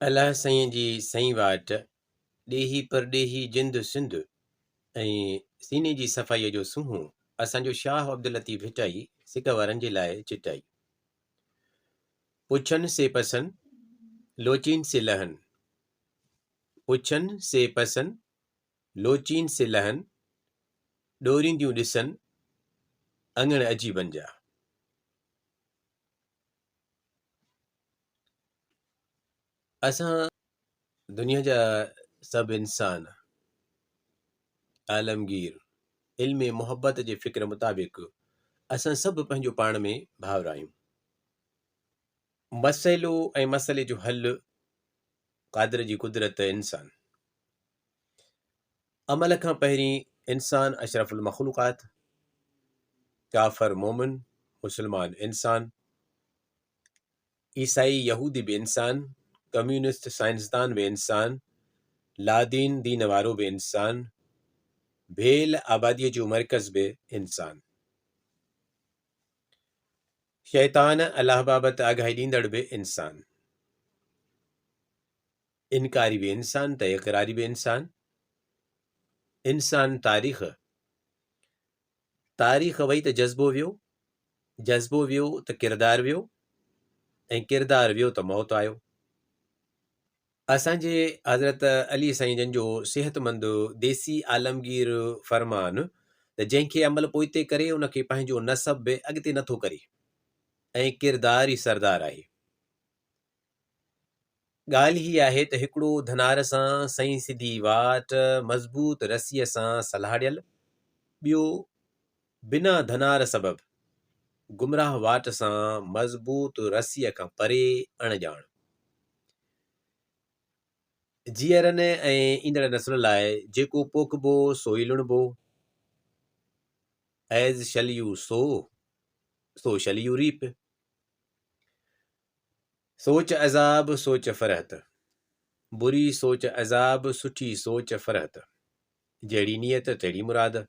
الله سائين جي سئين واٽ، ڏيهي پرڏيهي جند سنڌ ۽ سيني جي صفائيء جو سونهون اسان جو شاهه عبداللطيف ڀٽائي سڪ وارن جي لاء چٽائي. پڇن سي پسن، لوچين سي لهن. پڇن سي پسن، لوچين سي لهن، ڏورينديون ڏسن، اڱڻ عجيبن جا. اسان دنيا جا سڀ انسان عالمگير علم محبت جي فڪر مطابق اسان سڀ پنهنجو پاڻ ۾ ڀائر آهيون. مسئلو ۽ مسئلي جو حل قادر جي قدرت انسان. عمل کان پهرين انسان اشرف المخلوقات، ڪافر مومن، مسلمان انسان، عيسائي يهودي به انسان، ڪميونسٽ سائنسدان به انسان، لادين دين وارو به انسان، ڀيل آباديء جو مرڪز به انسان. شيطان الله بابت آگاهي ڏيندڙ به انسان. انڪاري به انسان ته اقراري به انسان. انسان تاريخ. تاريخ وئي ته جذبو ويو، جذبو ويو ته ڪردار ويو ۽ ڪردار ويو ته موت آيو. اسان جي حضرت علي سائين جن جو صحتمند ديسي عالمگير فرمان ته جنهن کي عمل پوئتي ڪري ان کي پنهنجو نسب به اڳتي نٿو ڪري ۽ ڪردار ئي سردار آهي. ڳالهه هي آهي ته هڪڙو ڌنار سان سئين سڌي واٽ مضبوط رسيء سان سلهاڙيل، ٻيو بنا ڌنار سبب گمراهه واٽ سان مضبوط رسيء کان پري اڻ ڄاڻ. جيئرن ۽ ايندڙ نسل لاء جيڪو پوکبو سو ئي لڻبو. As shall you sow, so shall you reap. سوچ عذاب سوچ فرحت. بري سوچ عذاب سٺي سوچ فرحت. جهڙي نيت تهڙي مراد.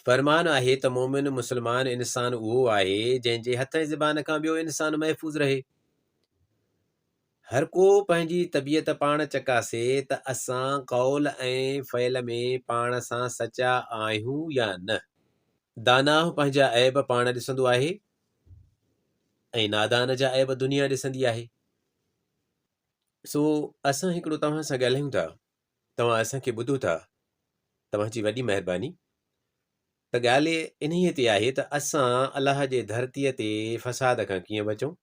فرمان آهي ته مومن مسلمان انسان اهو آهي جنهن جي هٿ ۽ زبان کان ٻيو انسان محفوظ رهي. هر ڪو پنهنجي طبيعت پاڻ چڪاسي ته اسان قول ۽ فعل ۾ پاڻ سان سچا آهيون يا نه. داناء پنهنجا عيب پاڻ ڏسندو آهي ۽ نادان جا عيب دنيا ڏسندي آهي. سو اسان هڪڙو توهان سان ڳالهايون ٿا، توهان اسان کي ٻڌو ٿا، توهان جي وڏي مهرباني. ته ڳالهه انهيء تي آهي ته اسان الله جي ڌرتيء تي فساد کان ڪيئن بچون؟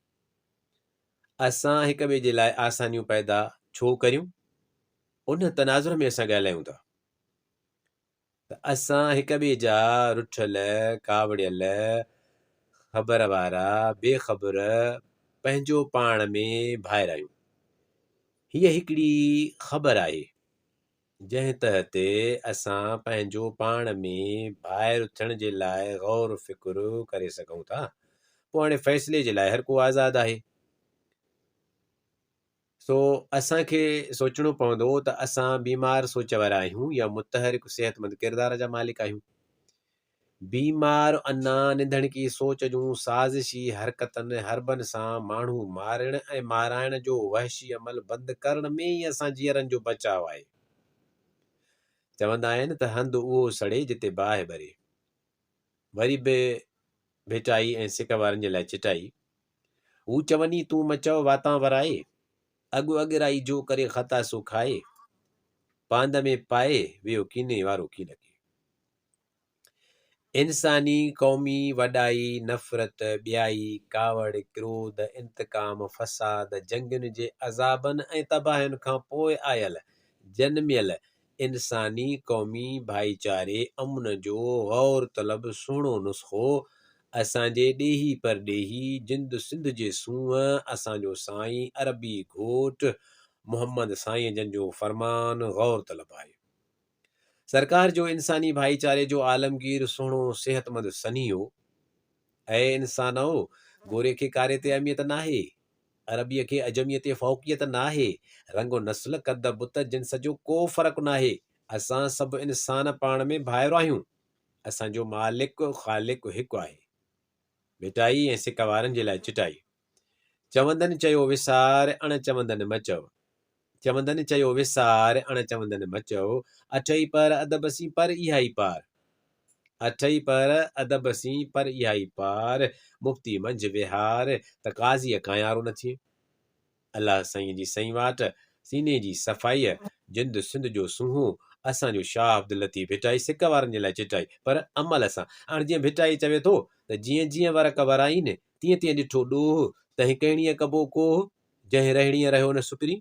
اسان هڪ ٻئي جي لاء آسانيون پيدا ڇو ڪريون؟ ان تناظر ۾ اسان ڳالهايون ٿا. ته اسان هڪ ٻئي جا رٺل، ڪاوڙيل، خبر وارا، بي خبر، پنهنجو پاڻ ۾ ڀائر آهيون. هيء هڪڙي خبر آهي، جنهن تحت اسان پنهنجو پاڻ ۾ ڀائر ٿيڻ جي لاء غور فڪر ڪري سگهون ٿا. پوء هاڻي فيصلي جي لاء هر ڪو آزاد آهي. سو اسان کي سوچڻو پوندو ته اسان بيمار سوچ وارا آهيون يا متحرڪ صحتمند ڪردار جا مالڪ آهيون. بيمار انا نڌڻڪي سوچ جون سازشي حرڪتن حربن سان ماڻهو مارڻ ۽ مارائڻ جو وحشي عمل بند ڪرڻ ۾ ئي اسان جيئرن جو بچاء آهي. چوندا آهن ته هنڌ اهو سڙي جتي باهه ٻري. وري به ڀيٽائي ۽ سڪ وارن جي لاء چٽائي. هو چوني تون م چئو واتان ورائي، اڳ اڳرائي جو ڪري خطا سو کائي، پاند ۾ پائي ويو ڪيني وارو ڪينڪي. انساني قومي وڏائي، نفرت، ٻيائي، ڪاوڙ، ڪروڌ، انتقام، فساد، جنگين جي عذابن ۽ تباهين کان پوء آيل، جنميل انساني قومي ڀائيچاري امن جو غور طلب سهڻو نسخو اسان جي ڏيهي پرڏيهي جند سنڌ جي سونهن اسان جو سائين عربي گهوٽ محمد سائين جن جو فرمان غور طلب آهي. سرڪار جو انساني ڀائيچاري جو عالمگير سهڻو صحتمند سنيهو اي انسانؤ! گوري کي ڪاري تي اهميت ناهي. عربيء کي عجميء تي فوقيت ناهي. رنگ و نسل، قد بت، جنس جو ڪو فرق ناهي. اسان سڀ انسان پاڻ ۾ ڀائر آهيون. اسان جو مالڪ خالق هڪ آهي. ڀٽائي ۽ سڪ وارن جي لاء چٽائي. چوندن چيو وسار، اڻ چوندن م چئو. چوندن چيو وسار، اڻ چوندن م چئو. اٺئي پهر ادب سين پر اها ئي پار. اٺئي پهر ادب سين پر اها ئي پار. مفتي منجهه ويهار، ته قاضيء ڪانيارو نه ٿئين. الله سائينء جي سئين واٽ، سيني جي صفائيء، جند سنڌ جو سونهون، اسان جو شاهه عبداللطيف ڀٽائي سڪ وارن جي لاء چٽائي، پر عمل سان. هاڻ جيئن ڀٽائي چوي ٿو ته جيئن جيئن ورق ورائين، تيئن تيئن ڏٺو ڏوهه، تنهن ڪهڻيء ڪبو ڪوهه، جنهن رهڻيء رهيو نه سپرين.